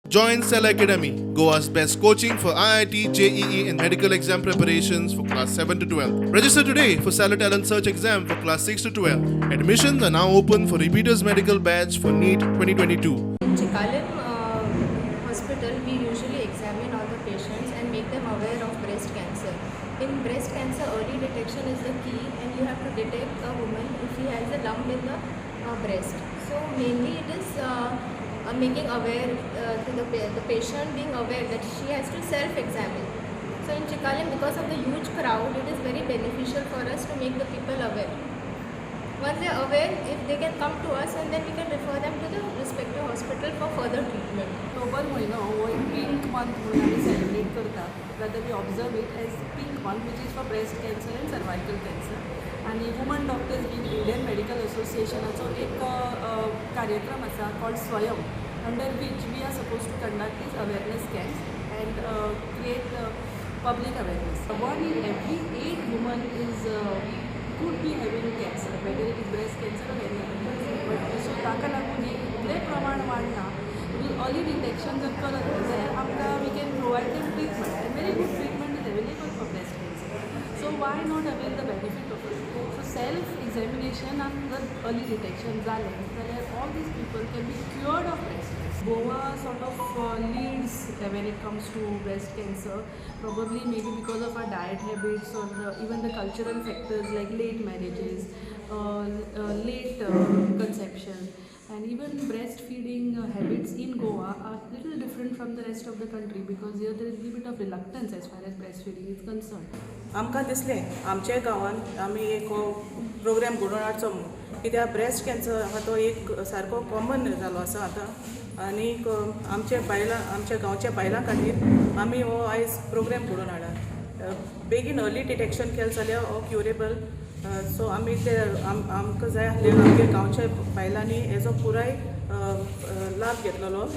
Join Cell Academy, Goa's best coaching for IIT, JEE, and medical exam preparations for class 7 to 12. Register today for Stellar Talent Search exam for class 6 to 12. Admissions are now open for repeaters medical batch for NEET 2022. In Chicalim hospital, we usually examine all the patients and make them aware of breast cancer. In breast cancer, early detection is the key, and you have to detect a woman if she has a lump in the breast. So mainly it is making aware to the patient, being aware that she has to self-examine. So in Chicalim, because of the huge crowd, it is very beneficial for us to make the people aware. Once they are aware, if they can come to us, and then we can refer them to the respective hospital for further treatment. October म्हयनो हो एक pink month म्हणून आमी celebrate करतात, rather we observe it as pink month, which is for breast cancer and cervical cancer. आनी woman doctors बीन Indian medical असोसिएशनाचो एक कार्यक्रम आसा कॉल्ड स्वयं, under which we are suppose to conduct these awareness camps and create public awareness. One in every eight woman is could be having cancer, whether it is breast cancer or any other cancer. But so ताका लागून हें इतलें प्रमाण वाडलां, early detection जर करत जाल्यार आमकां we can provide them treatment, and very good treatment is available for breast cancer. So why not avail the benefit of it? So self examination जर अर्ली डिटेक्शन जालें जाल्यार all these people can be cured of breast cancer. Goa sort of leads when it comes to breast cancer, probably maybe because of our diet habits or even the cultural factors like late marriages, late conception, and even breastfeeding habits in Goa are little different from the rest of the country, because here there is a little bit of reluctance as far as breastfeeding is concerned. आमकां दिसलें आमच्या गांवांत आमी एक हो programme घडोवन हाडचो म्हणून, कित्याक ब्रेस्ट कॅन्सर आहा तो एक सारको कॉमन जालो आसा आतां. आनीक आमच्या बायलां, आमच्या गांवच्या बायलां खातीर आमी हो आयज प्रोग्राम घडोवन हाडला. बेगीन अर्ली डिटेक्शन केलें जाल्यार हो क्युरेबल. सो आमी ते आमकां जाय आसलें आमच्या गांवच्या बायलांनी हेजो पुराय लाभ घेतलेलो.